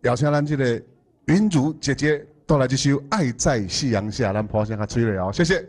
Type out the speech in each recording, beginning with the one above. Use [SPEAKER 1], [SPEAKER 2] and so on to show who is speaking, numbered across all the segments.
[SPEAKER 1] 邀請咱這個雲如姐姐帶來這首《愛在夕陽下》，咱拍聲較催淚哦，謝謝。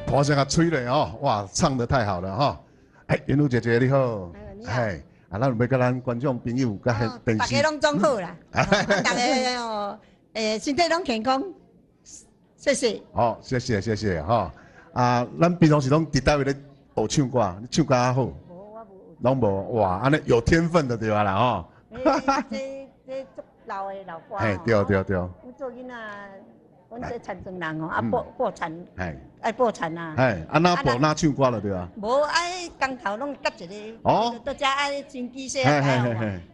[SPEAKER 1] 我聲較催淚哦，哇，唱得太好了哈！哎，雲如姐姐你好，哎，啊，咱有欲共咱觀眾朋友佮電視
[SPEAKER 2] 逐家攏總好啦，逐家哦，身體攏健康，謝謝。
[SPEAKER 1] 好，謝謝謝謝吼。啊，咱平常時攏佇佗位咧學唱歌，你唱歌較好？
[SPEAKER 2] 無，我無。
[SPEAKER 1] 攏無哇，按呢有天分的對吧啦吼。
[SPEAKER 2] 這足老的老歌。
[SPEAKER 1] 嘿，對對對。
[SPEAKER 2] 阮做囡仔，阮這田莊人吼，啊播田，愛播田啊。
[SPEAKER 1] 嘿，啊哪播哪唱歌了對吧？
[SPEAKER 2] 無，啊工頭攏佮一个，佗遮愛真機說啊，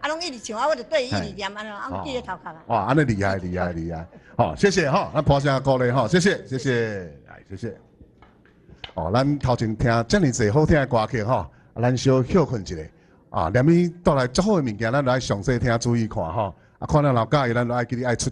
[SPEAKER 2] 啊攏一直唱，啊我就綴伊一直念，按呢，啊記咧頭殼啊。
[SPEAKER 1] 哇，按呢厲害厲害厲害！好，謝謝吼，咱破聲鼓勵吼，謝謝謝謝，來謝謝。哦，咱頭前聽遮爾濟好聽的歌曲吼，啊，咱小歇睏一下，啊，連伊帶來足好的物件，咱來詳細聽注意看吼。啊，看了若佮意，咱就愛記得愛出。